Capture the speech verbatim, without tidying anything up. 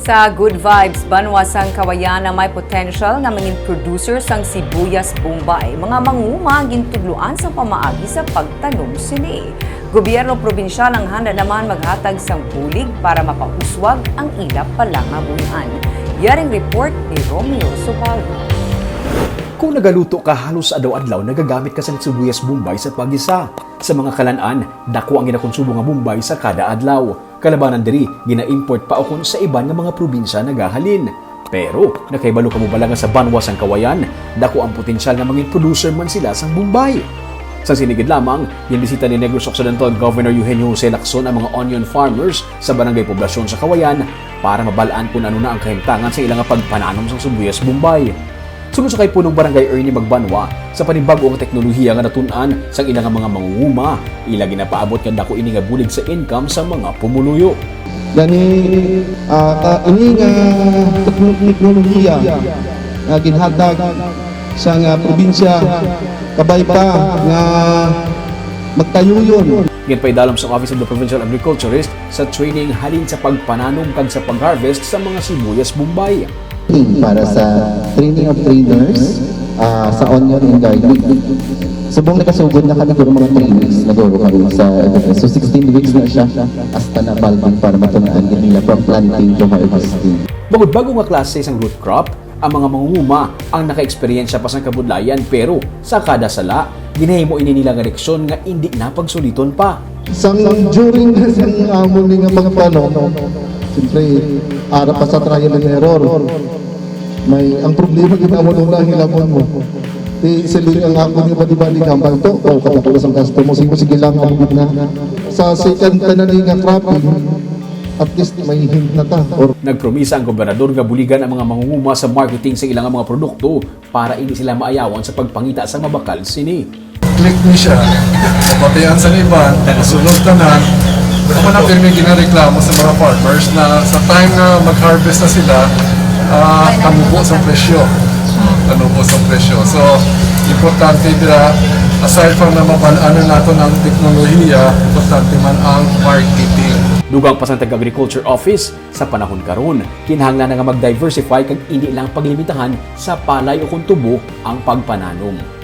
Sa Good Vibes, banwa sang Kawayan na may potential nga mangin producer sang sibuyas Bombay. Mga manguma ang gintudloan sa pamaagi sa pagtanom sini. Gobyerno probinsyal ang handa naman maghatag sang bulig para mapauswag ang ila palangabuhian. Yaring report ni Romeo Subaldo. Kung nagaluto ka, halos adlaw-adlaw nagagamit ka sang sibuyas Bombay sa paggisa. Sa mga kalan-an, dako ang ginakonsumo nga Bombay sa kada adlaw. Kalabanan diri, gina-import pa ukon sa iban nga mga probinsya nagahalin. Pero, nakahibalo kamo bala nga sa banwa sang Kawayan, dako ang potensyal nga mangin producer man sila sang Bombay? Sa sini gid lamang, ginbisita ni Negros Occidental Governor Eugenio Jose Lacson ang mga onion farmers sa Barangay Poblacion sa Kawayan para mabal-an kung ano na ang kahimtangan sa ila nga pagpananom sang sibuyas Bombay. Suno sa kay Punong Barangay Ernie Magbanwa, sa panibag-o nga teknolohiya nga natun-an sang ila nga mga mangunguma, ila ginapaabot nga dako ini nga bulig sa income sa mga pumuluyo. Gani, ah, ka, ini nga tekno- teknolohiya nga ginhatag sa nga probinsya, kabay pa nga magtayuyon. Ginpaidalom sa Office of the Provincial Agriculturist sa training halin sa pagpananom kag sa pag-harvest sa mga sibuyas Bombay. Para sa training of trainers ah, sa onion and garlic. Subong nakasugod na kami guro mga three weeks na guro kami sa so sixteen weeks na siya hasta na balbing para matunaan gid nila from planting to harvesting. Bangod bag-o nga klase sang root crop, ang mga mangunguma ang naka-eksperyensya pa sang kabudlayan, pero sa kada sala, ginahimo ini nila nga leksyon nga indi na pagsuliton pa. Sang during na sang amo ni nga pagpanom, siyempre, ara pa sa trial and error. May ang problema gid amo nung nahilabon mo. Ti siling ang ako ni badi-badi gambal to, o kadako na sang gasto mo, sige, sige lang amo gid na. Sa second tanan ni nga cropping, at least may hint na ta. Or Nagpromisa ang gobernador nga buligan ang mga mangunguma sa marketing sa ilang mga produkto para indi sila maayawan sa pagpangita sa mabakal sini. Click ni siya. Mapatian sa iban, masunod tanan. Ako na pirmi ginareklamo sa mga farmers na sa time nga mag-harvest na sila, ah, kanubo sa presyo. Kanubo sa presyo. So, importante dira, aside from na mabal-an na nato ang teknolohiya, importante man ang marketing. Dugang pa sang taga-agriculture office, sa panahon karon, kinahanglan na nga mag-diversify kag indi lang paglimitahan sa palay o kon tubo ang pagpananom.